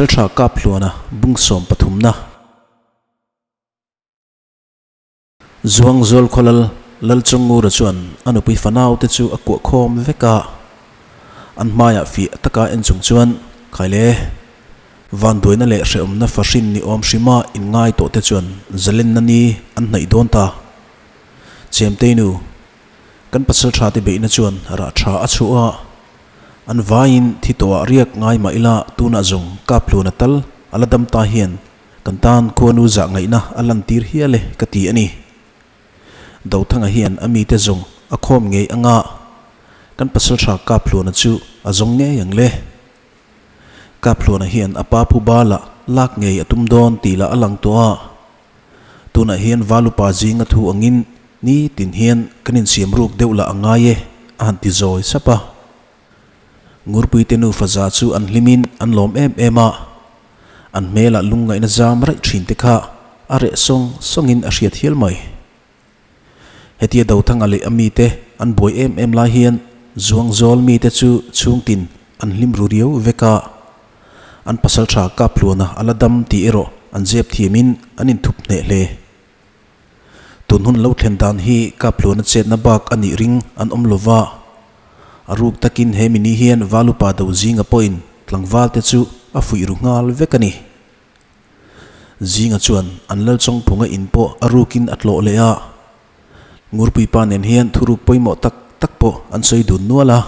Pasalṭha Kaphluana bung sawm pathumna. Zuangzawl khawlal Lalchawngura chuan a nupui fanaute chu a kuah khawm vek a, an hmaiah fiah taka en chung chuan, Khaile, vanduaina leh hrehawmna fahrin ni awm hrima inngai tawhte chuan zalenna ni an hnaih dawn ta. Chemteinu, kan pasalṭhate beihna chuan rah ṭha a chhuah a, An vaiin thi tawhah riak ngai mah ila tunah zawng Kaphluna tal a la dam ta hian kan tan khuanu zah ngaihna a lantir hial e ka ti a ni. Dothanga hian a mite zawng a khawm ngei anga kan pasaltha Kaphluna chu a zawng ngei ang le. Kaphluna hian a pa phu bala lak ngei a tum dawn tih lah a lang tawh a. Tunah hian Valupa zinga thu angin ni tin hian kan insiam ruk deuh lah a ngai e, a han ti zawi sap a. Ngurpuite nufa za chu an hlimin an lawm em em a, an hmelah lungngaihna zam raih thin te kha a reh sawng sawngin a hriat hial mai. Hetia Dothanga leh a mite an buai em em lai hian Zuangzawl mite chu chhungtin an hlim ru riau vek a, an pasaltha Kaphluana a la dam tih erawh an zep thiamin an inthup hneh hle. Tun hun lo thlen dan hi Kaphluana chetna bak a nih ring an awm lo va, a ruk takin he mini hian Valupa do zinga pawhin tlangvalte chu a fuih ru nghal vek a ni. Zinga chuan an lal chawngphunga in pawh a rukin a tlawh leh a, Ngurpuipa nen hian thuruk pawimawh tak tak pawh an sawi dun nual a.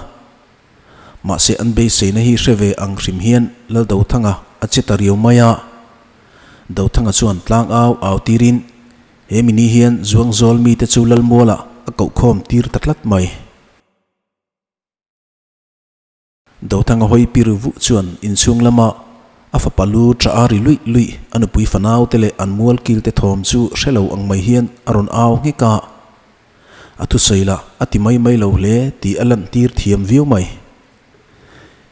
Mahse an beiseina hi hre ve ang hrim hian Lal Dothanga a che ta riau mai a. Dothanga chuan tlang au au tirin he mini hian Zuangzawl mite chu Lalmualah a kohkhawm tir ta tlat mai. Dothanga hawi pir vuh chuan inchhung lama a fapa lu ṭah a ri luih luih a nupui fanau te leh an mual kil te thawm chu hre lo ang mai hian a rawn au nghek a. A thusawi lah a ti mai mai lo hle tih a lantir thiam viau mai.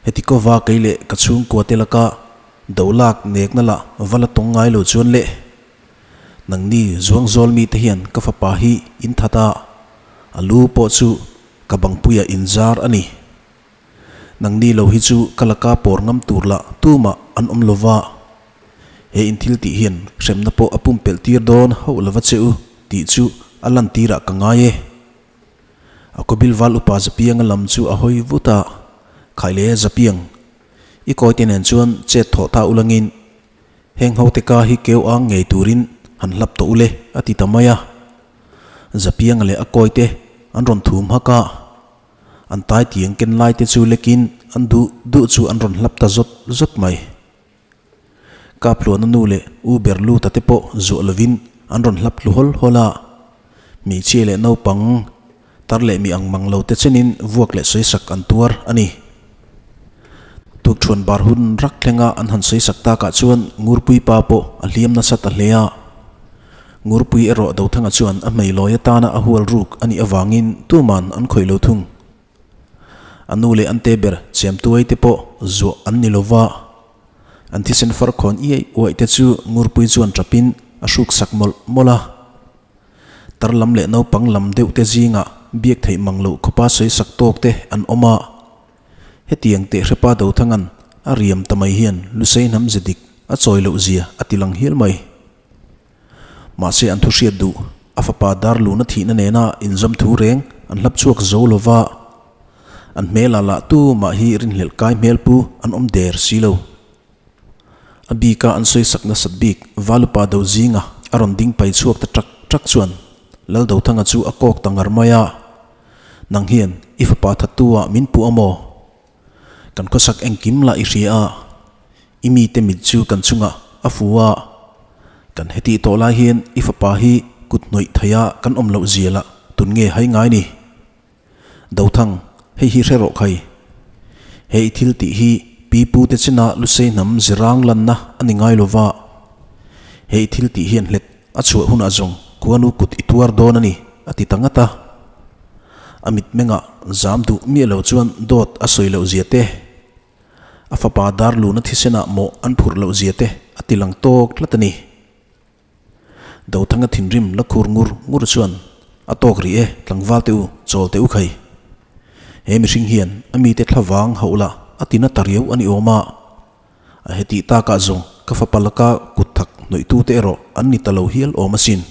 Heti kova kei leh ka chhungkua te laka do lak nekna lah va la tawng ngai lo chuan le. Nangni Zuangzawl mite hian ka fapa hi in that a, a lu pawh chu ka bangpuia inzar a ni. Nangni lo hi chu ka laka pawr ngam tur lah tumah an awm lo va, he in thil tih hian hremna pawh a pumpelh tir dawn hauh lova che u tih chu a lantirah ka ngai e. A kawbil val upa Zapianga lam chu a hawi vut a, Khaile Zapiang, i kawite nen chuan chet thawh ta ulangin heng hote ka hi keu ang ngei turin han hlap tawh ule a ti ta mai a. Zapianga leh a kawite an rawn thum hak a. An tai tiang ken lai te chu lekin an duh duh chu an rawn hlap ta zawt zawt mai. Kaphluana nu leh U Berluta te pawh zuah lovin an rawn hlap tlu hawl hawl a. Hmeichhia leh naupang tar leh mi ang mang lo te chenin vuak leh sawisak an tuar a ni. Tukṭhuan bar hun rak thlenga an han sawisak takah chuan Ngurpui pa pawh a hliam nasa ta hle a. Ngurpui erawh Dothanga chuan a hmeilawi atana a hual ruk a nih avangin tuman an khawih lo thung. A nu leh an te ber Chemtuai te pawh zuah an ni lo va, an thisen far khawn iai uaih te chu Ngurpui chuan tapin a hruk sak mawlh mawlh a. Tar lam leh naupang lam deuh te zingah biak theih mang loh khawpa sawi sak tawk te an awm a. Hetiang tehhrepa Dothanga'n a riam ta mai hian Lusei hnam ze dik a chawi loh zia a ti lang hial mai. Mahse an thu hriat duh, a fapa Darluna thihna nena inzawm thu reng an hlap chhuak zo lo va, an hmelah lah tu mah hi rinhlelh kai hmel pu an awm der si lo. A bika an sawisak nasat bik Valupa do zinga a rawn ding pai chhuak ta ṭak ṭak chuan Laldothanga chu a kawk ta ngar mai a, Nang hian i fapa thattu-ah min puh a maw? Kan khawsak engkim lah i hria a, i mite mit chu kan chungah a fu a. Kan hetih tawh lai hian i fapa hi kut hnawih theia kan awm loh zia lah tun nge hai ngai ni? Dothang, hei hi hre rawh khai. He i thil tih hi pi pu te chena Lusei hnam zirang lanna a ni ngai lo va. He i thil tih hian hlet a chhuah hunah zawng khuanu kut i tuar dawn a ni, a ti ta ngat a. A mitmengah zam duh miah lo chuan dawt a sawi loh zia te, a fapa Darluna thisenah mawh an phurh loh zia te a ti lang tawk tlat a ni. Dothanga thinrim la khur ngur ngur chuan a tawk rih e, tlangval te u, chawl teh u khai. He mihring hian a mite thlavang hauh lah a ti na ta riau a ni awm a. A hetih takah zawng ka fapa laka kut thak hnawihtute erawh an ni ta lo hial awm asin.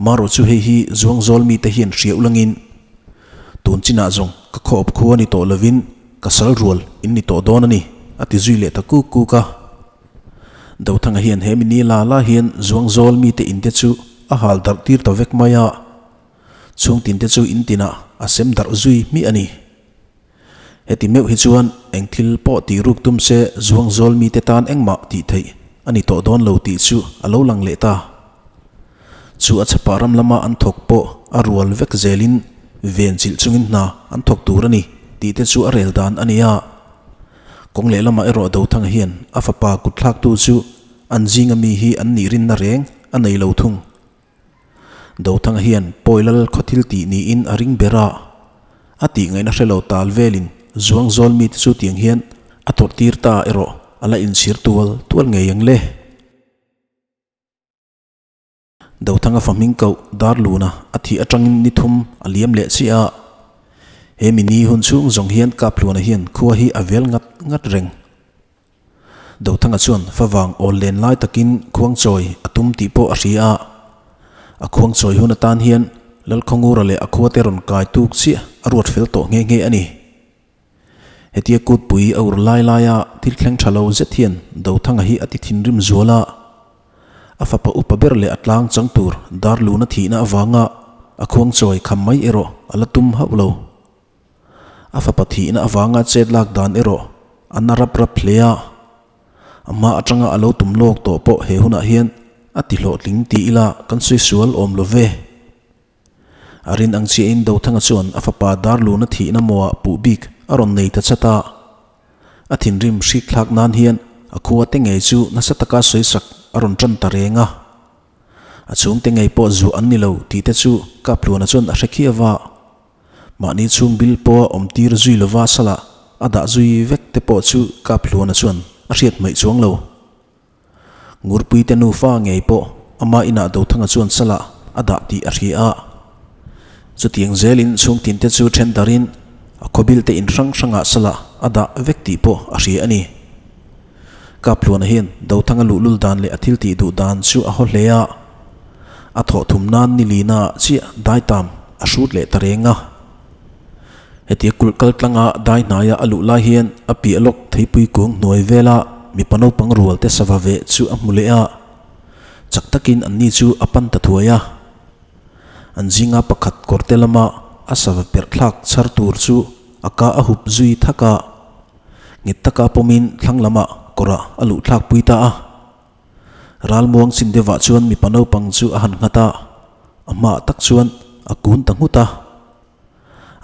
Marawh chu hei hi Zuangzawl mite hian hria ulangin tun chinah zawng ka khawp khu a ni tawh lovin ka sal rual in ni tawh dawn a ni, a ti zui leh ta kuk kuk a. Dothanga hian he mini la la hian Zuangzawl mite inte chu a hal darh tir ta vek mai a, chhungtinte chu in tinah a sem darh zui hmiah a ni. Heti meuh hi chuan eng thil pawh tih ruk tum se Zuangzawl mite tan engmah tih theih a ni tawh dawn lo tih chu a lo lang leh ta. Chu a chhapah ram lama an thawk pawh a rual vek zelin ven chilh chungin hna an thawk tur a ni tih te chu a rel dan a ni a. Kawng lehlamah erawh Dothanga hian a fapa kutthlaktu chu an zinga mi hi an nih rinna reng a nei lo thung. Dothanga hian pawi lal khaw thil tih niin a ring ber a, a tih ngaihna hre lo tal velin Zuangzawl mite chu tiang hian a tawrh tir ta erawh a la inchhir tual tual ngei ang le. Dothanga fa hming koh Darluna a thih atangin ni thum a liam leh chiah a, he mi ni hun chhung zawng hian Kaphluana hian khua hi a vel ngat ngat reng. Dothanga chuan favang awl len lai takin khuangchawi a tum tih pawh a hria a. A khuangchawi hun atan hian Lalkhawngura leh a khuate rawn kai tuk chiah a ruat fel tawh nghe nghe a ni. Hetia kutpui a ur lai laia thil thleng tha lo zet hian Dothanga hi a ti thinrim zual a. A fapa upa ber leh a tlang chang tur Darluna thihna avanga a khuangchawi kham mai erawh a la tum hauh lo. A fapa thihna avanga chet lak dan erawh a na rap rap hle a, a hma atanga a lo tum lawk tawh pawh he hunah hian a ti hlawhtling ti ila kan sawi sual awm lo ve. A rin ang chiahin Dothanga chuan a fapa Darluna thihna mawah puh bik a rawn nei ta chat a, a thinrim hrik thlak nan hian a khua te ngei chu nasa taka sawi sak a rawn tan ta reng a. A chhungte ngei pawh zuah an ni lo tih te chu Kaphluana chuan a hre khiau a. Mahni chhung bil pawha awm tir zui lova salah a dah zui vek te pawh chu Kaphluana chuan a hriat hmaih chuang lo. Ngurpuite nufa ngei pawh ama inah Dothanga chuan salah a dah tih a hria a. Chutiang zelin chhungtinte chu then darin a khawbil te in hrang hrangah salah a dah vek tih pawh a hria a ni. Kaphluana hian Dothanga luhlul dan leh a thil tih duh dan chu a haw hle a, a thawh thum nan ni lina chiah daitam a hrut leh ta reng a. Hetia kulh kal tlanga dai hnaia a luh lai hian a piah lawk theipui kung hnuai vela mipa naupang rual te sava veh chu a hmu leh a, chak takin anni chu a pan ta thuai a. An zinga pakhat kawrte lama a sava perh thlak chhar tur chu a ka a hup zui thak a. Nghet taka pawmin thlang lamah kawrah a luh thlak pui ta a. Ralmuang chin deuhah chuan mipa naupang chu a han nghat a, a hmaah tak chuan a kun ta nghut a.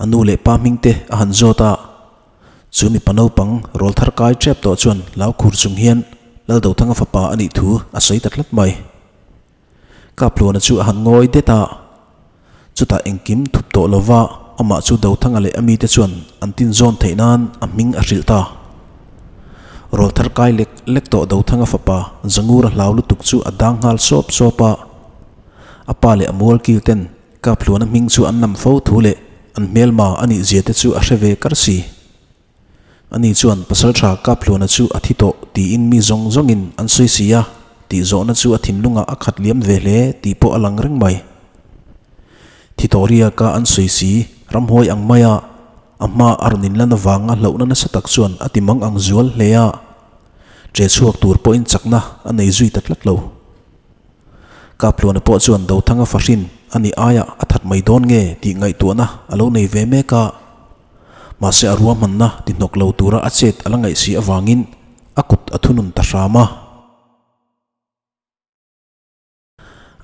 A nu leh pa hming te a han zawt a, chu mipa naupang rawl thar kai tep tawh chuan lau khur chung hian Laldothanga fapa a nih thu a sawi ta tlat mai. Kaphluana chu a han ngawi det a, chutah engkim thup tawh lova amah chu Dothanga leh a mite chuan an tin zawn theih nan a hming a hrilh ta. Rawl thar kai lek lek tawh Dothanga fapa Zangura hlau lutuk chu a dang nghal sawp sawp a, a pa leh a mualkil ten Kaphluana hming chu an lam fo thu leh an hmelma a nih zia te chu a hre ve kar si. Ani chuan Pasalṭha Kaphluana chu a thi tawh tiin mi zawng zawngin an sawi si a, tih zawhna chu a thinlungah a khat liam ve hle tih pawh a lang reng mai. Thi tawh riaka an sawi si, ramhuai ang maia a hma a rawn inlan avanga hlauhna nasa tak chuan a ti mang ang zual hle a, ṭe chhuak tur pawhin chakna a nei zui ta tlat lo. Kaphluana pawh chuan Dothanga fahrin a nih aiah a that mai dawn nge tih ngaihtuahna a lo nei ve mek a. Mahse a ruahmanna ti hnawk lo tura a chet a la ngaih si avangin a kut a thunun ta hram a.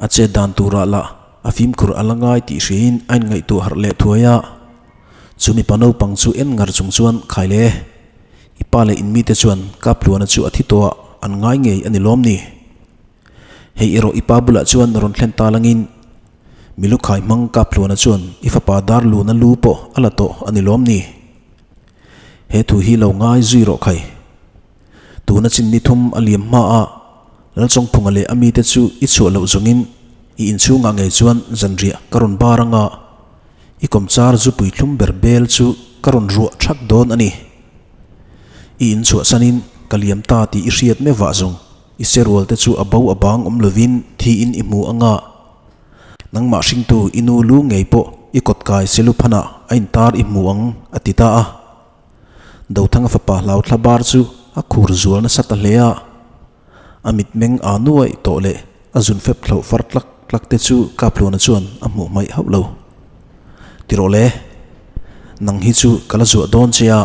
A chet dan turah lah a fimkhur a la ngai tih hriain a inngaihtuah harh leh thuai a. Chu mipa naupang chu en ngar chung chuan khai le, i pa leh in mite chuan Kaphluana chu a thi tawh a an ngai ngei a ni lawm ni? Hei erawh i pa bulah chuan rawn thlen ta langin Milukhai hmang Kaphluana chuan i fapa Darluna lu pawh a la tawh a ni lawm ni? He thu hi lo ngai zui rawh khai. Tuna chin ni thum a liam hma a, Lalchawngphunga leh a mite chu i chhuah loh zawngin i inchhungah ngei chuan zanriah ka rawn bar anga i kawmchar zupui thlum ber bel chu ka rawn ruah thak dawn a ni. I inchhuahsanin. ka liam ta tih i hriat meuhvah zawng i serual te chu a bo a bang awm lovin thiin i hmu anga nangmah hringtu i nu lu ngei pawh i kawt kai seluphanah a intar i hmu ang a ti ta a. Dothanga fapa hlauthla bar chu a khur zual nasa ta hle a. A mitmeng aa nuaih tawh leh a zun fep thloh far tlak tlak te chu Kapluna chuan a hmuh hmaih hauh lo. Ti rawh le, nang hi chu ka la zuah dawn che a,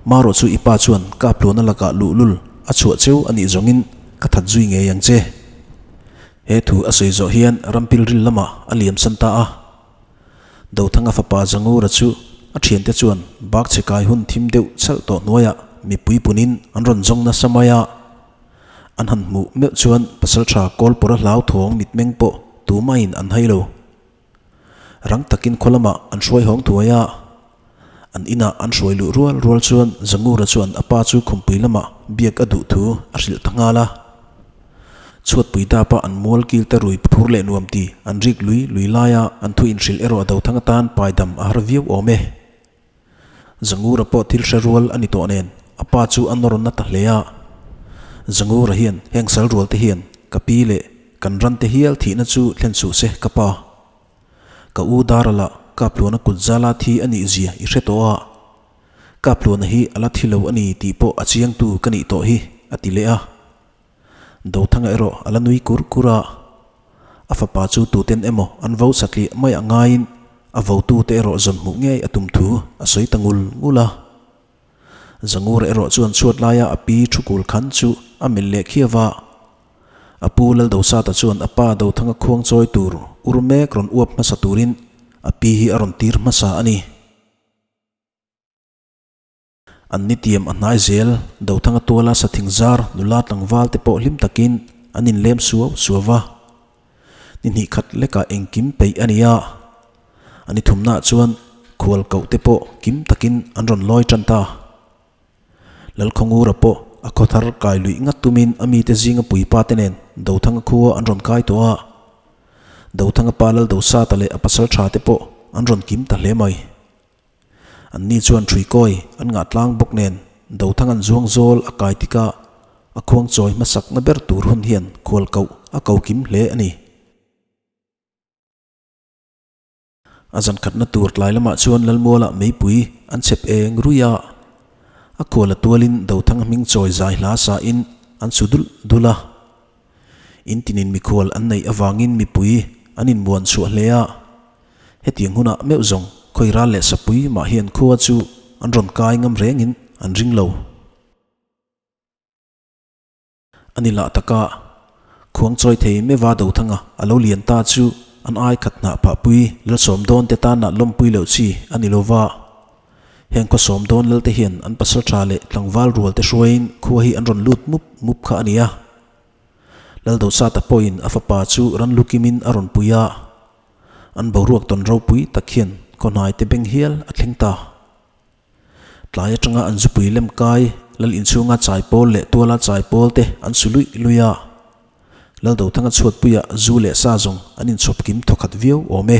marawh chu i pa chuan Kapluna lakah luhlul a chhuah cheu a nih zawngin ka that zui ngei ang che. He thu a sawi zawh hian rampilril lamah a liamsan ta a. Dothanga fapa Zangura chu a thiante chuan bak chhe kai hun thim deuh chalh tawh hnuaiah mipui punin an rawn zawng nasa mai a. An han hmuh meuh chuan pasaltha Kawlpawra hlauthawng mitmeng pawh tumahin an hai lo. Rang takin khaw lamah an hruai hawng thuai a. An inah an hruai luh rual rual chuan Zangura chuan a pa chu khumpui lamah biak a duh thu a hrilh ta nghal a. Chhuatpui dapa an mual kil te rui phur leh nuam ti an rik lui lui laia an thu inhrilh erawh Dothang atan paidam a har viau awm e. Zangura pawh thil hre rual a ni tawh nen a pa chu a nawr na ta hle a. Zangura hian heng sal rual te hian ka pi leh kan ran te hial thihna chu thlen suh se ka pa. Ka u Darala Kapluana kut zala thi a nih zia i hre tawh a, Kapluana hi a la thi lo a ni tih pawh a chiangtu ka nih tawh hi, a ti leh a. Dothanga erawh a la nui kur kur a, a fapa chu tuten emaw an vo satliah mai a ngaiin a votute erawh zawn hmuh ngei a tum thu a sawi ta ngul ngul a. Zangura erawh chuan chhuat laia a pi thu kul khan chu a melh leh khiau a. A pu Laldosata chuan a pa Dothanga khuang chawi tur ur mek rawn uap hmasa turin a pi hi a rawn tir hmasa a ni. An nitiam a hnai zel, Dothanga tuala sathing zar nula tlangval te pawh hlim takin an inlem suau suau va. Ni hnih khat lekah engkim peih a ni a, a ni thumnaah chuan khual koh te pawh kim takin an rawn lawi tan ta. Lalkhawngura pawh a khaw thar kai luih ngat tumin a mite zinga puipa te nen Dothanga khua an rawn kai tawh a. Dothanga pa Laldosata leh a pasal tha te pawh an rawn kim ta hle mai. An ni chuan ṭhuikawi an ngah tlang bawk nen Dothang an zuang zawl a kai tikah a khuang chawi hmasakna ber tur hun hian khual koh a ko kim hle a ni. A zan khatna tur tlai lamah chuan Lalmualah meipui an chhep eng rui a, a khual a tualin Dothang hming chawi zai hla sain an su dulh dulh a. In tinin mikhual an neih avangin mipui an inmuan chhuah hle a. Hetiang hunah meuh zawng khawi ral leh sapui mah hian khua chu an rawn kai ngam rengin an ring lo. A ni lah taka khuang chawi thei meva Dothanga a lo lian ta chu an ai khat hnah phahpui Lalsawm dawn te tana lawmpui loh chi a ni lova. Heng khaw sawm dawn lalte hian an pasal tha leh tlangval rual te hruaiin khua hi an rawn lut mup mup kha a ni a. Laldosata pawhin a fapa chu ran lu kimin a rawn pui a. An boruak tawn ropui tak hian khaw te beng hial a thleng ta. Tlai atanga an zupui lem kai lal inchhunga chai pawl leh tuala chai pawl te an su luih luih a. Laldothanga chhuatpuiah zu leh sa zawng an inchhawp kim thawkhat viau awm e.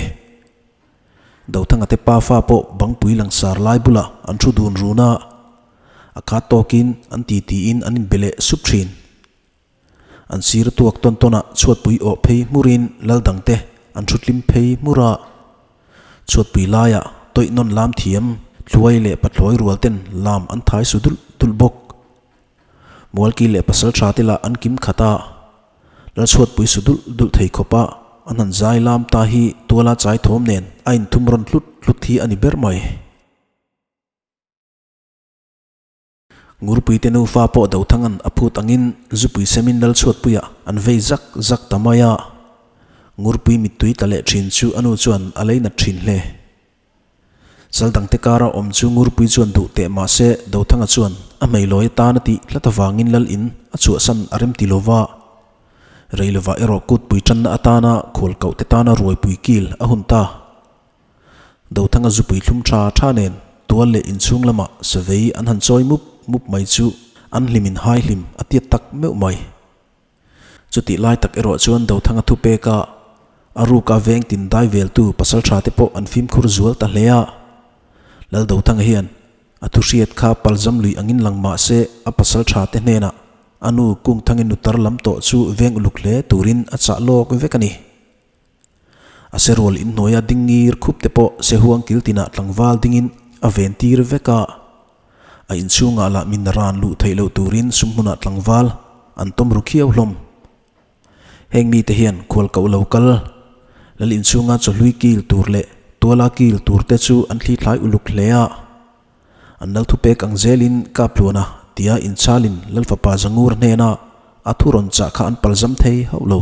Dothanga te pa fa pawh bangpui langsar lai bulah an thu dun run a, a khat tawkin an titiin an inbe leh sup thin. An sir tuak tawn tawnah chhuatpui awh phei hmurin lal dangte an thu tlim phei hmur a. Chhuatpui laiah tawih nawn lam thiam thluai leh pathlawi rual ten lam an thai su dulh dulh bawk. Mualki leh pasal tha te lah an kim khat a, lal chhuatpui su dulh dulh thei khawpa an han zai lam ta hi tuala chai thawm nen a inthum rawn hlut hlut hi a ni ber mai. Ngurpuite nufa pawh Dothanga'n a phut angin zupui semin Lalchhuatpuiah an vei zak zak ta mai a. Ngurpui mittui tla leh thin chu a nu chuan a lei nat thin hle. Sal dangte kara awm chu Ngurpui chuan duh teh mah se Dothanga chuan a hmeilawi atan a tih tlat avangin Lal in a chhuahsan a rem ti lova. Rei lovah erawh kutpui tanna atana khual koh te tana ruaipui kil a hun ta. Dothanga zupui thlum tha tha nen tual leh inchhung lamah savei an han chawi mup mup mai chu an hlim in hai hlim a tiat tak meuh mai. Chutih lai tak erawh chuan Dothanga thupeka a ruka veng tin dai veltu pasal tha te pawh an fimkhur zual ta hle a. Lal Dothanga hian. A thu hriat kha palzam lui angin lang mah se a pasal tha te hnenah a nu Kungthangin nutar lam tawh chu veng uluk hle turin a chah lawk vek a ni. A serual inhnuaia ding ngir khup te pawh sehuang kil tinah tlangval dingin a ven tir vek a. A inchhungah lah min ran luh theih loh turin sumhmunah tlangval an tawm ru khiau hlawm. Heng mite hian khual koh lo kal, lal inchhunga chawhlui kil tur leh tuala kil tur te chu an thli thlai uluk hle a. An lal thupek ang zelin Kapluana tia inchalin lal fapa Zangur hnena a thu rawn chah kha an palzam thei hauh lo.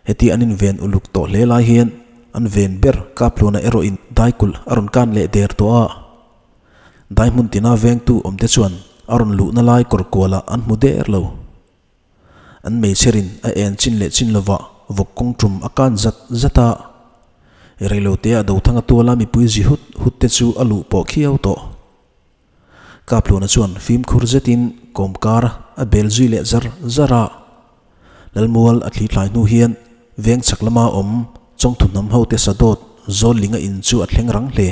Heti an inven uluk tawh hle lai hian an ven ber Kapluana erawhin daikulh a rawn kan leh der tawh a. Dai hmun tina vengtu awmte chuan a rawn luhna lai kawr kualah an hmu der lo. An hmeichherin a en chin leh chin lovah vawk kawng tum a kan zat zat a. Reilotea Dothanga tuala mipui zi hut hut te chu a luh pawh khiau tawh. Kapluana chuan fimkhur zetin kawmkar a bel zui leh zar zar a. Lalmual a thli thlai hnu hian veng chhak lama awm Chawngthu hnam hote sadawt Zawllinga in chu a thleng rang hle.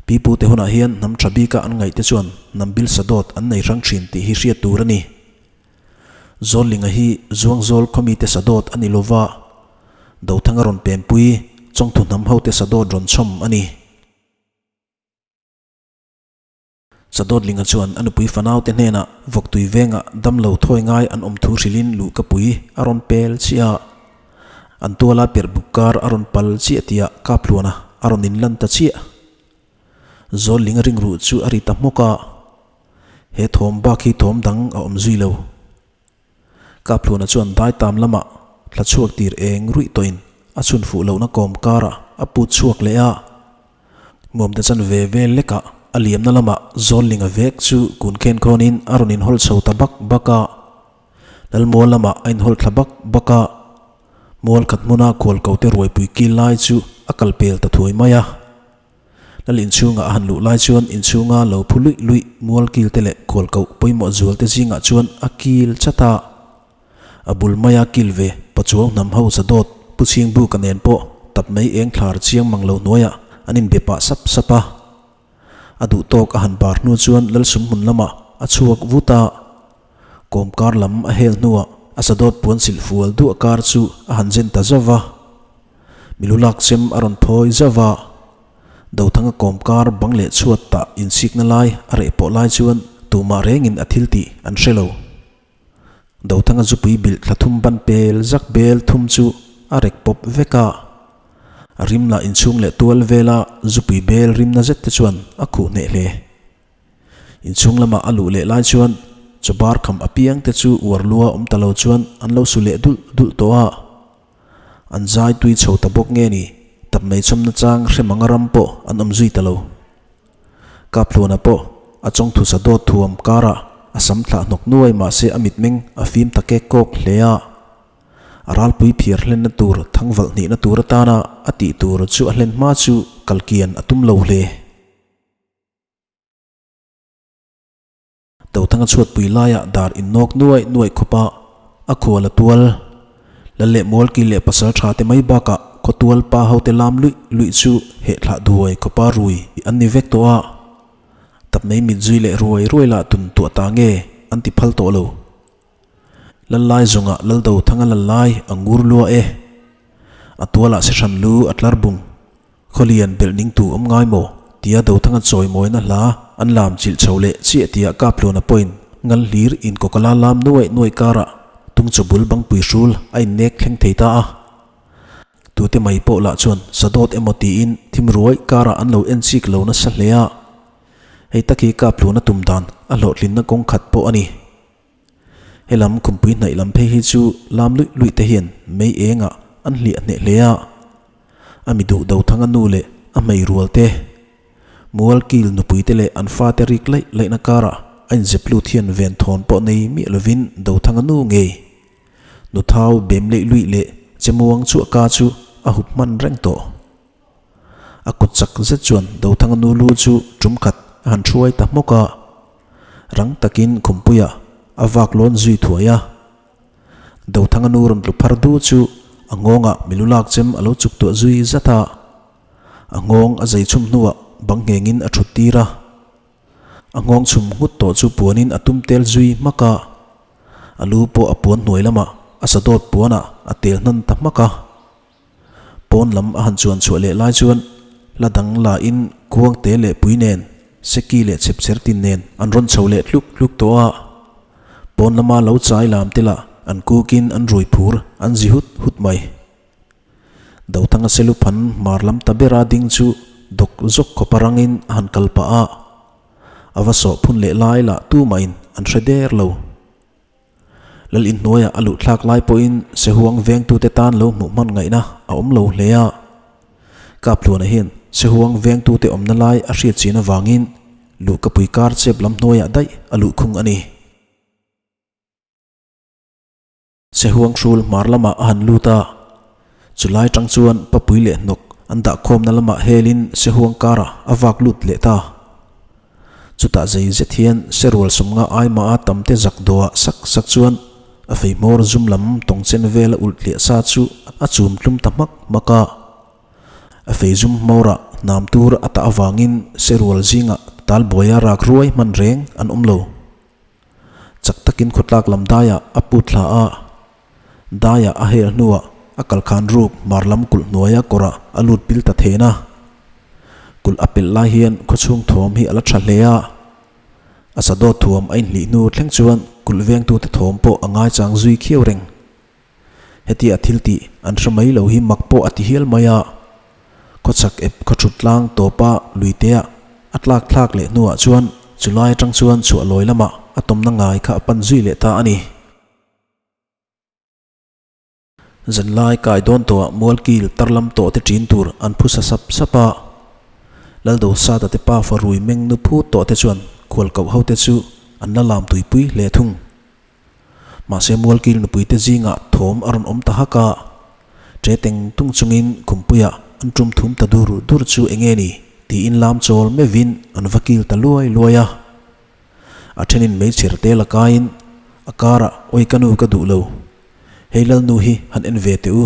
Pipute hunah hian hnam tha bika an ngaihte chuan hnam bil sadawt an nei hrang thin tih hi hriat tur a ni. Zawllinga hi Zuangzawl khawmite sadawt a ni lova, Dothanga rawn penpui Chawngthu hnam hote sadawt rawn chhawm a ni. Sadawtlinga chuan a nupui fanaute hnenah Vawktui vengah damlo thawi ngai an awm thu hrilhin luhkapui a rawn pel chiah a. An tuala perh buk kar a rawn pal chiah tihah Kaphluana a rawn inlan ta chiah. Zawllinga ringruh chu a ri ta hmawk a. He thawm bak hi thawm dang a awm zui lo. Kaphluana chuan daitam lamah thla chhuak tir eng ruih tawhin a chhun fuh lohna kawm karah a put chhuak leh a. Hmuamte chan ve vel lekah a liamna lamah Zawllinga vek chu kun khen khawnin a rawn inhawl chho ta bak bak a. Lalmual lamah a inhawl thla bak bak a. Mual khat hmuna khualkote ruaipui kil lai chu a kal pel ta thuai mai a. Lal inchhungah a han luh lai chuan inchhunga lo phu luih luih mual kil te leh khual koh pawimawh zual te zingah chuan a kil chat a. A bul maia kil ve Pachuau hnam ho zadawt Pu Chhingbuka nen pawh tap mai eng thlar chiang mang lo hnuaiah an inbe pah sap sap a. A duh tawk a han bar hnu chuan Lalsum hmun lamah a chhuak vut a. Kawmkar lam a hel hnuah a zadawt puan silh fual duah kar chu a han zen ta zauh va. Milu lak chem a rawn thawi zauh a, Dothanga kawmkar bang leh chhuat tah inchhikna lai a reh pawh lai chuan tumah rengin a thil tih an hre lo. Dothanga zupui bilh thla thum ban pel zak bel thum chu a rek pawp vek a, a rim lah inchhung leh tual vela zupui bel rimna zet te chuan a khuh hneh hle. Inchhung lamah a luh leh lai chuan chaw bar kham apiang te chu uar lua awm ta lo chuan an lo su leh dulh dulh tawh a. An zai tui chho ta bawk nge ni, tap mai chawmna chang hre manga ram pawh an awm zui ta lo. Kaphluana pawh a chawngthu sa dawt thuam karah a sam thlah hnawk nuai mahse a mitmeng a fim ta kek kawk hle a. A ralpui phiar hlenna tur thangvalh hnihna tur atana a tih tur chu a hlen hma chu kalkian a tum lo hle. Dothanga chhuatpui laiah dar innawk nuaih nuaih khawp a, a khual a tual. Lal leh Mualki leh pasal tha te mai bakah khawtual pa hote lam luih luih chu heh thlah duai khawpa rui an ni vek tawh a. Tap mai mit zui leh ruai ruai lah tun tuah ta nge an ti phal tawh lo. Lal lai zawngah Lal Dothanga lal lai a ngur lua e. A tualah sehran lu a tlar bung. Khawlian belh ning tu awm ngai maw? tia Dothanga chawimawina hla an lam chilh chho leh chiah tia Kaphluana pawhin ngal hlir inkawkala lam nuaih nuaih karah tungchaw bul bangpui hrul a innek thleng thei ta a. Tute mai pawh lah chuan sadawt emaw tiin thim ruai karah an lo en chik lo nasa hle a. Hei tak hi Kaphluana tum dan a hlawhtlinna kawng khat pawh a ni. Helam khumpui hnaih lam phei hi chu lam luih luih te hian mei engah an hliah hneh hle a. A mi duh Dothanga nu leh a hmei rual te, Mual kil nupui te leh an fate rik laih laihna karah a inzep lut hian ven thawn pawh nei miah lovin Dothanga nu ngei Nuthau bem leih luih leh Chemuang chhuah ka chu a hup hman reng tawh. A kut chak zet chuan Dothanga nu lu chu tum khat a han hruai ta hmawk a, rang takin khumpuiah a vak lawn zui thuai a. Dothanga nu rawn tlu phar du chu a nghawngah milu lak chem a lo chuk tuah zui zat a. A nghawng a zei chhum hnuah bang nghengin a thut tir a. A nghawng chhum nghut tawh chu puanin a tum tel zui hmak a. A lu pawh a puan hnuai lamah a sadawt puanah a tel hnan ta hmak a. Pawn lam a han chuan chhuah leh lai chuan hla dang la in kuang te leh pui nen, seki leh chhepchher tin nen an rawn chho leh tluk tluk tawh a. Pawn lama lo chai lam te lah an kukin an rui phur an zi hut hut mai. Dothanga Seluphan hmar lam ta bera ding chu dawk zawk khawpa rangin a han kal pah a, a va sawh phun leh lai lah tumahin an hre der lo. Lal inhnuaia a luh thlak lai pawhin Sehuang vengtute tan lo hmuh hman ngaihna a awm lo hle a. Kaphluana hian Sehuang vengtute awmna lai a hriat chin avangin luhkapui kar chep lam hnuaiah daih a luh khung a ni. Sehuang hrul hmar lamah a han lut a, chulai tang chuan papui leh hnawk an dah khawmna lamah helin Sehuang karah a vak lut leh ta. Chutah zei zet hian Serual sawmnga aima a tamte zak dawhah sak sak chuan a fei hmawr zum lam tawng chen vel a ulh tliah sa chu a chum tlum ta hmak hmak a. A fei zum hmawrah hnam tur a tah avangin Serual zingah talbuaia rak ruai hman reng an awm lo. Chak takin khawtlak lam daiah a put thla a, daiah a hel hnuah a kalkhan ruk hmar lam kulh hnuaia kawrah a lut pil ta then a. Kulh a pelh lai hian khawchhung thawm hi a la tha hle a, a sadawt thuam a inhlih hnu thleng chuan kulh vengtute thawm pawh a ngaichang zui khiau reng. Hetia thil tih an hre mai lo hi mak pawh a ti hial mai a, khawchhak ep khawthut tlang tawpa luitea a tlak thlak leh hnuah chuan chulai atang chuan chhuah lawi lamah a tawmna ngai kha a pan zui leh ta a ni. Zanlai kai dawn tawhah mualkil tarlam tawh te ṭin tur an phusa sap sap a, Laldosata te pafa rui meng nu phut tawh te chuan khualkoh ho te chu an la lam tuipui hle thung. Mahse Mualkil nupuite zingah thawm a rawn awm ta hak a, ṭe teng tung chungin khumpuiah an ṭum thum ta dur dur chu eng nge ni tiin lam chawl meuhin an va kil ta luai luai a. A ṭhenin meichher te la kaiin a karah awi ka nu ka duh lo, hei Lalnu hi han en ve teh u,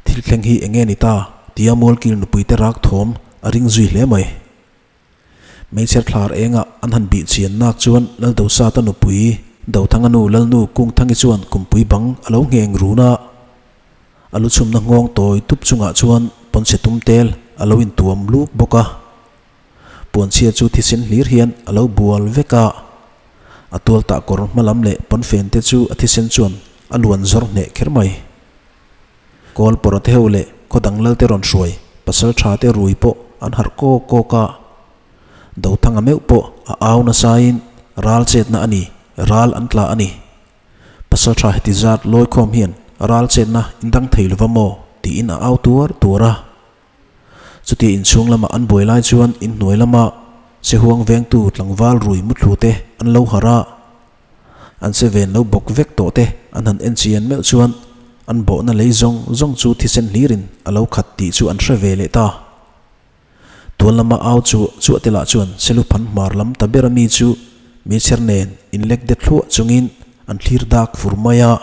thil thleng hi eng nge ni ta tia Mualkil nupuite rak thawm a ring zui hle mai. Meichher thlar engah an han bih chian nak chuan Laldosata nupui Dothanga nu Lalnu Kungthangi chuan kumpui bang a lo ngheng run a. A lu chhumna nghawng tawi tup chungah chuan pawnchhe tum tel a lo intuam luk bawk a. Puanchhia chu thisen hlir hian a lo bual vek a. A tual tah kawr hma lam leh pawnfen te chu a thisen chuan a luan zawr hneh kher mai. Kawl pawrh te ho leh khaw dang lal te rawn hruai pasal tha te rui pawh an harh kawk kawk a. Dothanga meuh pawh a au nasain ral chetna a ni, ral an tla a ni. Pasal tha heti zat lawikhawm hian ral chetna indang thei lova maw tiin a au tuar tuar a. Chutia inchhung lama an buai lai chuan inhnuai lama Sehuang vengtu tlangval rui muthlu te an lo harh a. An che ven lo bawk vek tawh te an han en chian meuh chuan an bawhna lei zawng zawng chu thisen hlirin a lo khat tih chu an hre ve leh ta. Tuan lama au chu chuah te lah chuan Seluphan hmar lam ta ber ami chu meichher nen inlek det thluah chungin an thlir dak fur mai a.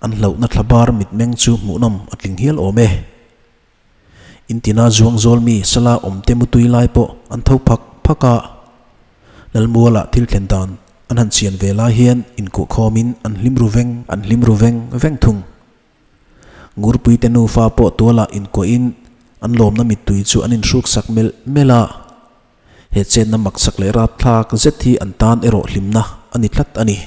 An hlauhna thlabar mitmeng chu hmuhnawm a tling hial awm e. Intina zuang zawl mi sala awmte mutui lai pawh an tho phak phak a. Lalmualah thil thlen dan an han chian ve lai hian inkuah khawmin an hlim ru veng an hlim ru veng veng thung. Ngurpuite nufa pawh tualah inkuahin an lawmna mittui chu an inhruk sak melh melh a. He chenna maksak leh rapthlak zet hi an tan erawh hlimna a ni tlat a ni.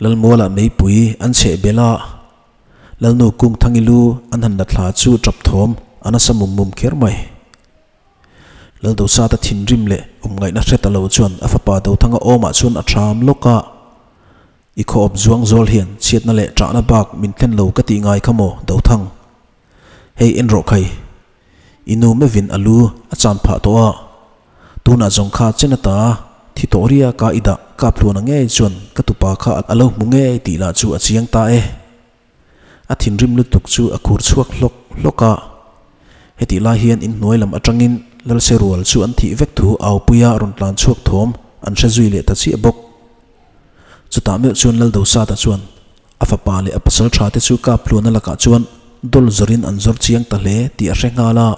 Lalmualah meipui an chheh belh a, Lalnu Kungthangi lu an han la thla chu tap thawm a nasa mum mum kher mai. Laldosata thinrim leh awmngaihna hre ta lo chuan a fapa Dothanga awmah chuan a ṭham lawk a, I khawp zuang zawl hian chhiatna leh ṭahna bak min thlen lo ka tih ngai kha maw Dothang? Hei en rawh khai, i nu mevin a lu a chan phah tawh a, tunah zawng kha chen ata thi tawh ria ka i dah kap hluana ngei chuan ka tupa kha a lo hmu ngei tih lah chu a chiang ta e. A thinrim lutuk chu a khur chhuak hlawk hlawk a, hetih lai hian inhnuai lam atangin Lalse rual chu an thih vek thu Aupuia rawn tlan chhuak thawm an hre zui leh ta chiah bawk. Chutah meuh chuan Laldosata chuan a fapa leh a pasal tha te chu kap hluana lakah chuan. dawl zawrin an zawr chiang ta hle tih a hre nghal a.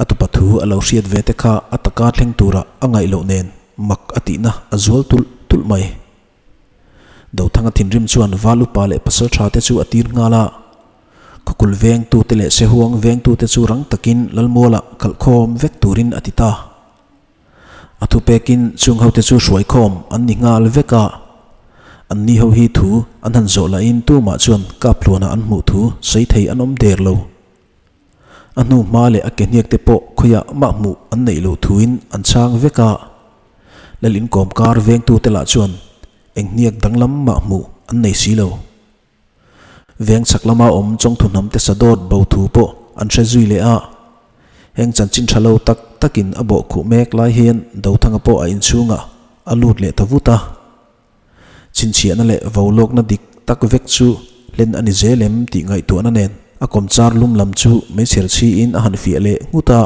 A tupa thu a lo hriat ve te kha a taka thleng tura a ngaih loh nen mak a tihna a zual tulh tulh mai. Dothanga thinrim chuan Val upa leh pasal tha te chu a tir nghal a. Khawkul vengtute leh Sehuang vengtute chu rang takin Lalmualah kalhkhawm vek turin a ti ta. A thupekin chung hote chu hruaikhawm an ni nghal vek a. Anni ho hi thu an han zawh lahin tumah chuan Kaphluana an hmuh thu sawi thei an awm der lo. A hnu hma leh a ke hniak te pawh khawiah mah hmuh an neih loh thuin an chhang vek a. Lal inkawm kar vengtute lah chuan eng hniak danglam mah hmuh an nei si lo. Veng chhak lama awm chawngthu hnam te sadawt bo thu pawh an hre zui leh a. Heng chanchin tha lo tak takin a bawh khuh mek lai hian Dothanga pawh a inchhungah a lut leh ta vut a. Chhinchhiahna leh vo lawkna dik tak vek chu hlen a ni zel em tih ngaihtuahna nen a kawmchar lum lam chu meichher chhiin a han fiah leh nghut a.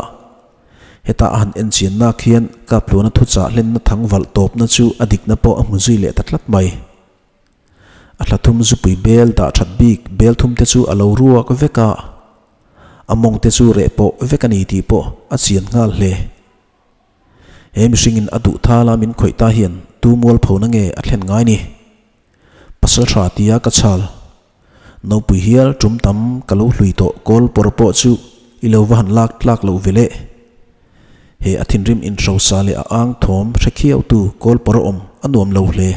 Heta a han enchian nak hian Kaphluana thuchah hlenna thang valh tawpna chu a dikna pawh a hmu zui leh ta tlat mai. A hla thum zupui bel dah that bik bel thum te chu a lo ruak vek a, a mawng te chu reh pawh vek a ni tih pawh a chian nghal hle. He mihringin a duh thala min khawih ta hian tu mualphona nge a thlen ngai ni? Pasal tha tia ka chhal. Nopui hial tum tam ka lo hlui tawh kawl pawr pawh chu i lo va han lak tlak loh ve leh. He a thinrim inhrosa leh a ang thawm hre khiautu kawl pawr a awm a nuam lo hle.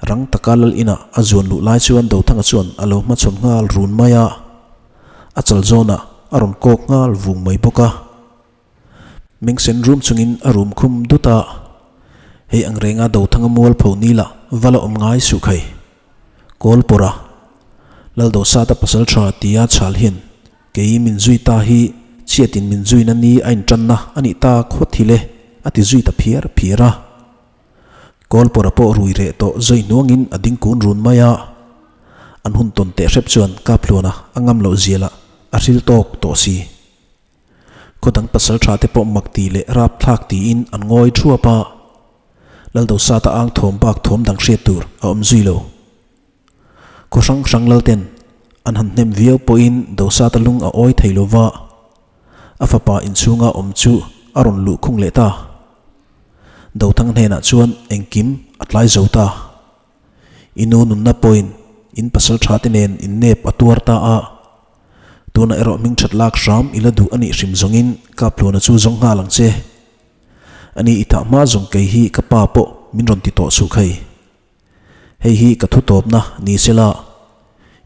Rang taka lal inah a zuan luh lai chuan Dothanga chuan a lo hmachhawn nghal run mai a, a chal zawnah a rawn kawk nghal vung mai bawk a. Mengsen rum chungin a rum khum dut a, Hei ang renga Dothanga mualpho ni lah va la awm ngai suh khai. Kawl pawrh a, Lal Dosata pasal tha tia chhal hian kei min zui ta hi chhiatin min zuina ni a intanna a nih ta khawt hi le a ti zui ta phiar phiar a. Kawlpawra pawh rui reh tawh zawi hnuangin a ding kun run mai a. An hun tawn teh hrep chuan Kaphluana a ngam loh zial ah a hril tawk tawh si. Khaw dang pasal tha te pawh mak ti leh rap thlak tiin an ngawi thuap a. Laldosata ang thawm bak thawm dang hriat tur a awm zui lo. Khaw hrang hrang lalten an han hnem viau pawhin Dosata lung a awi thei lo va, a fapa inchhunga awm chu a rawn luh khung leh ta. Dothang hnenah chuan engkim a tlai zo ta. I nu nunna pawhin in pasal tha te nen in nep a tuar ta a, tunah erawh hming that lak hram i la duh a nih hrim zawngin Kaphluana chu zawng nghal ang che. Ani i thah hma zawng kei hi ka pa pawh min rawn ti tawh suh khai. Hei hi ka thu tawpna ni sela,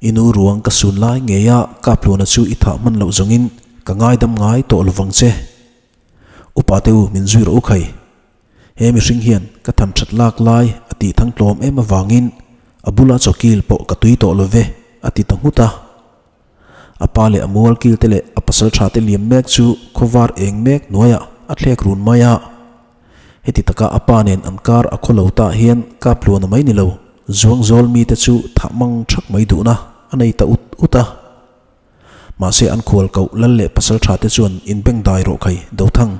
i nu ruang ka sun lai ngeia Kaphluana chu i thah hman loh zawngin ka ngaidam ngai tawh lovang che. Upa te u min zui rawh u khai. He mihring hian ka than that lak lai a tih thang tlawm em avangin a bula chawkil pawh ka tui tawh love a ti ta nghut a. A pa leh a mual kil te leh a pasal tha te liam mek chu khawvar eng mek hnuaiah a thlek run mai a. Heti taka a pa nen an kar a khaw lo tah hian Kaphluana mai ni lo, Zuangzawl mite chu thah mang thak mai duhna a nei ta ut ut a. Mahse an khual koh lal leh pasal tha te chuan in beng dai rawh khai Dothang.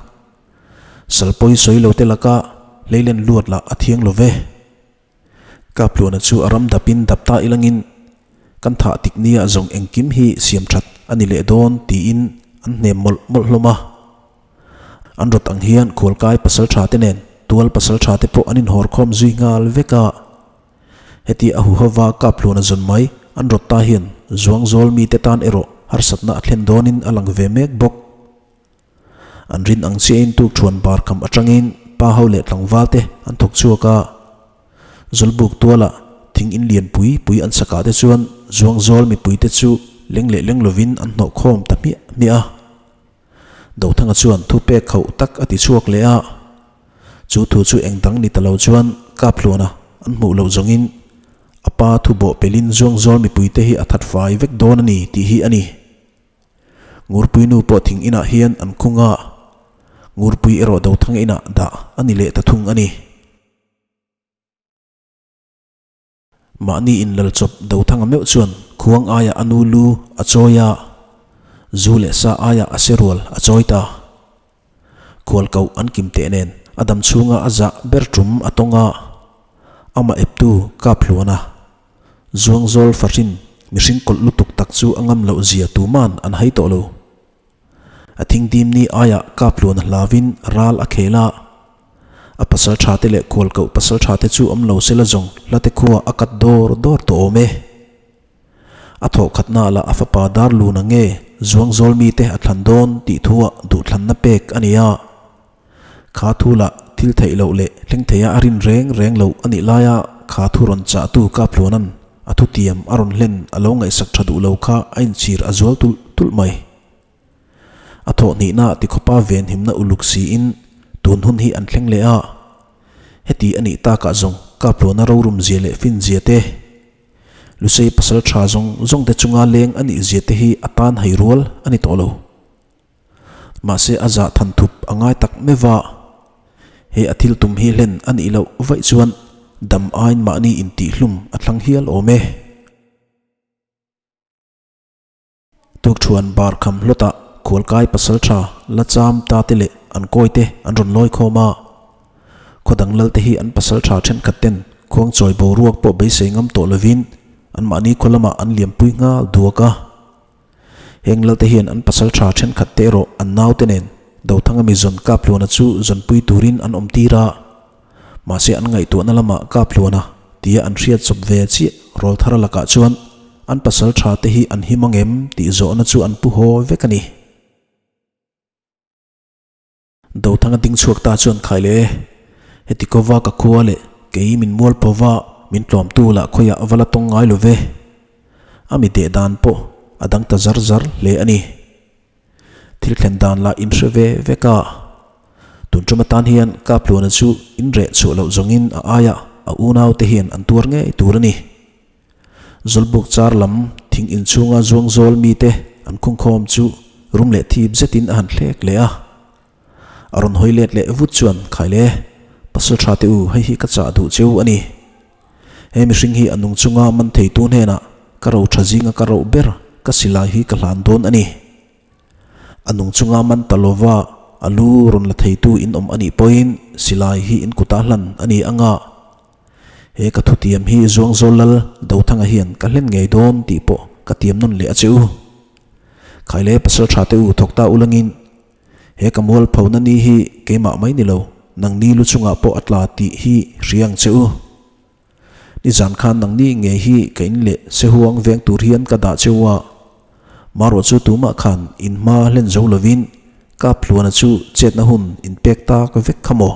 Sal pawi sawi lo te laka hleilen luat lah a thiang lo ve. Kaphluana chu a ram dapin dap ta ilangin kan thah tik nia zawng engkim hi siam that a ni leh dawn tiin an hnem mawlh mawlh hlawm a. An rawt ang hian khualkai pasal tha te nen tual pasal tha te pawh an inhawr khawm zui nghal vek a. Heti a huhova Kaphluana zawn mai an rawt ta hian Zuangzawl mite tan erawh harsatna a thlen dawnin a lang ve mek bawk. An rin ang chiahin tukṭhuan bar kham aṭangin pa ho leh tlangval te an thawk chhuak a. Zawlbuk tuala thing in lian pui pui an sakah te chuan Zuangzawl mipui te chu leng leh leng lovin an hnawh khawm ta hmiah hmiah a. Dothanga chuan thu pek khauh tak a ti chhuak leh a. Chu thu chu eng dang ni ta lo chuan Kaphluana an hmuh loh zawngin a pa thu bawh pelin Zuangzawl mipuite hi a that fai vek dawn a ni tih hi a ni. Ngurpui nu pawh thing inah hian an khung a, Ngurpui erawh Dothanga inah dah a ni leh ta thung a ni. Mahni inlal chawp Dothanga meuh chuan khuang aiah a nu lu a chawi a, zu leh sa aiah a se rual a chawi ta. Khual koh an kim teh nen a dam chhunga a zah ber tum a tawng a, amah eptu Kaphluana, Zuangzawl fahrin mihring kawlh lutuk tak. tak chu a ngam loh zia tuman an hai tawh lo. A thingdim ni aiah Kapluana hlauvin ral a khel a. A pasal tha te leh khualkoh pasal tha te chu awm lo sela zawng hlate khua a kat dawr dawr tawh awm e. A thawh khatna lah a fapa Darluna nge Zuangzawl mite a thlan dawn tih thuah duhthlanna pek a ni a. Kha thu lah thil theih loh leh thleng theia a rin reng reng loh a nih laia kha thu rawn chahtu Kapluana'n a thutiam a rawn hlen a lo ngaihsak tha duh lo kha a inchhir a zual tulh tulh mai. A thawh hnihna tikhawpa venhimna uluk siin tun hun hi an thleng leh a. Heti a nih takah zawng Kapluana rorum zia leh fin zia te, Lusei pasal tha zawng zawng te chunga leng a nih zia te hi a tan hai rual a ni tawh lo. Mahse a zah than thup a ngai tak meuh va, he a thil tum hi hlen a nih loh vaih chuan dam aiin mahni intihhlum a thlang hial awm e. Tukṭhuan bar kham hlawtah khualkai pasal ṭha la cham ta te leh an kawi te an rawn lawi khawm a. Khaw dang lal te hi an pasal ṭha ṭhenkhat ten khuangchawi boruak pawh beisei ngam tawh lovin anmahni khaw lamah an liampui nghal duak a. Heng lal te hian an pasal ṭha ṭhenkhat te erawh an naute nen Dothanga mi zawn Kaphluana chu zawnpui turin an awm tir a. Mahse an ngaihtuahna lamah Kaphluana tia an hriat chawp ve chiah Rawlthara lakah chuan an pasal ṭha te hi an him ang em tih zawhna chu an pu haw vek a ni. Dothanga ding chhuak ta chuan khai leh e, heti kova ka khua leh kei min mual pova min tlawmtu lah khawiah va la tawng ngai lo ve. A mi deh dan pawh a dang ta zar zar hle a ni. Thil thlen dan lah in hre ve vek a. Tun tum atan hian Kapluana chu in reh chhuah loh zawngin a aiah a unau te hian an tuar ngei tur a ni. Zawlbuk char lam thing inchhunga zuang zawl mite an khungkhawm chu rum leh thip zetin a han thlek leh a. A rawn hawi let leh vut chuan khai le, Pasal tha te u, hei hi ka chah duh cheu a ni. He mihring hi a nung chunga man theitu hnenah ka ro tha zinga ka roh ber ka silai hi ka hlan dawn a ni. A nung chunga man ta lova a lu rawn la theitu in awm a nih pawhin silai hi in kutah hlan a ni anga. He ka thutiam hi Zuangzawl Lal Dothanga hian ka hlen ngei dawn tih pawh ka tiam nawn leh a che u. Khaile pasal tha te u thawk ta ulangin he ka mual phona ni hi keimah mai ni lo nangni lu chungah pawh a tla tih hi hria ang che u. Nizan khan nangni ngei hi ka in leh sehuang veng tur hian ka dah che u a, marawh chu tumah khan in hma hlen zo lovin Kaphluana chu chetna hun in pek tak vek kha maw?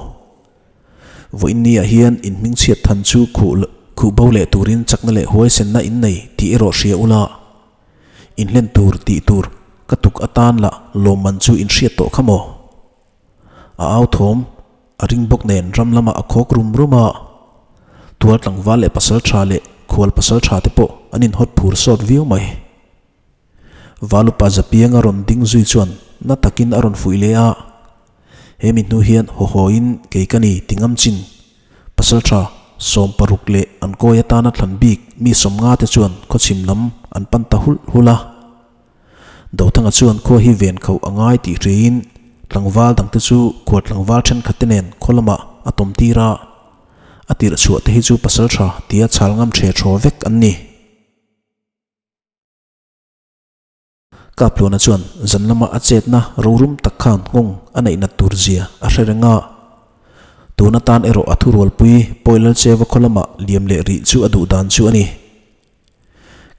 Vawiinniah hian in hmingchhiat than chu khuh khuh bo leh turin chakna leh huaisenna in nei tih erawh hria ula, in hlen tur tih tur ka tuk atan lah lawmman chu in hriat tawh kha maw? A au thawm a ring bawk nen ram lamah a khawk rum rum a, tual tlangval leh pasal tha leh khual pasal tha te pawh an inhawt phur sawt viau mai. Valupa Zapianga rawn ding zui chuan na takin a rawn fuih leh a, He mi hnu hian haw hawiin kei ka ni ti ngam chin. Pasaltha 16 leh an kawi atana thlan bik mi 50 te chuan khawchhim lam an pan ta hulh hulh a. Dothanga chuan khua hi ven kho a ngai tih hriin tlangval dangte chu khual tlangval thenkhat te nen khaw lamah a tawm tir a. A tirh chhuah te hi chu pasaltha tia chhal ngam the thaw vek an ni. Kapluna chuan zan lama a chetna rorum tak khan nghawng a neih nat tur zia a hre reng a. Tun atan erawh a thurualpui Pawilalcheva khaw lama liam leh rih chu a duh dan chu a ni.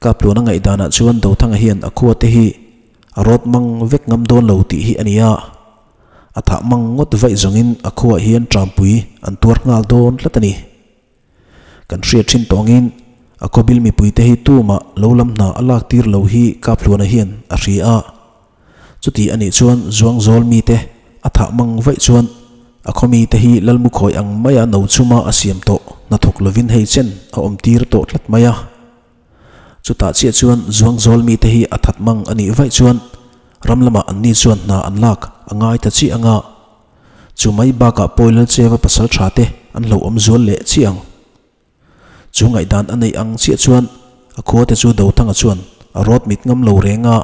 Kapluna ngaihdanah chuan Dothanga hian a khua te hi a rawt mang vek ngam dawn lo tih hi a ni a. A thah mang ngawt vaih zawngin a khuaah hian Trampui an tuar nghal dawn tlat a ni. Kan hriat thin tawngin a khawbil mipuite hi tumah lo lam hna a lak tir lo hi Kaphluana hian a hria a. Chuti a nih chuan Zuangzawl mite a thah mang vaih chuan a khaw mite hi Lalmukhawi ang maia no chhuma a siam tawh hnathawk lovin hei chen a awm tir tawh tlat mai a. Chutah chiah chuan Zuangzawl mite hi a that mang a nih vaih chuan ram lamah anni chuan hna an lak a ngai ta chiah anga. Chu mai bakah Pawilal Cheva pasal tha te an hlauhawm zual leh chiah ang. Chu ngaihdan a neih ang chiah chuan a khua te chu Dothanga chuan a rawt mit ngam lo reng a,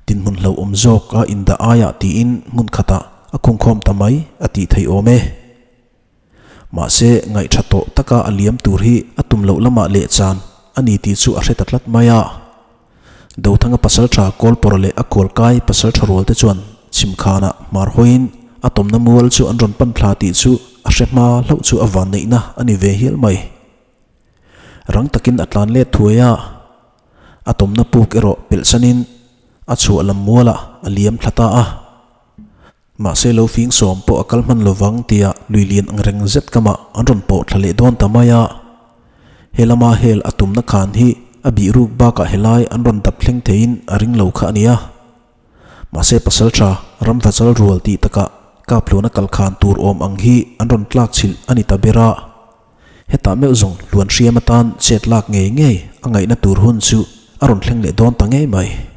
dinhmun hlauhawm zawk a indah aiah tiin hmun khatah a khungkhawm ta mai a tih theih awm e. Mahse ngaihtha tawh taka a liam tur hi a tum loh lamah leh chan a ni tih chu a hre ta tlat mai a. Dothanga pasaltha Kawlpawra leh a kualkai pasaltha rualte chuan chhimkhanah hmar hawiin a tawmna mual chu an rawn pan thla tih chu a hre hma hlauh chu a vanneihna a ni ve hial mai. Rang takin a tlan let thuai a, a tawmna puk erawh pelhsanin a chhuah lam mualah a liam thla ta a. Mahse lo fing sawm pawh a kal hman lovang tia lui lian ang reng zet kamah an rawn pawh thla leh dawn ta mai a. He lama hel a tumna khan hi a bih ruk bakah helai an rawn dap thleng theiin a ring lo kha a nia. Mahse pasaltha ramvachal rual tih takah Kaphluna kal khan tur awm ang hi an rawn tlak chhilh a ni ta ber a. Hetah meuh zawng hluan hriam atan chet lak ngei ngei a ngaihna tur hun chu a rawn thleng leh dawn ta ngei mai.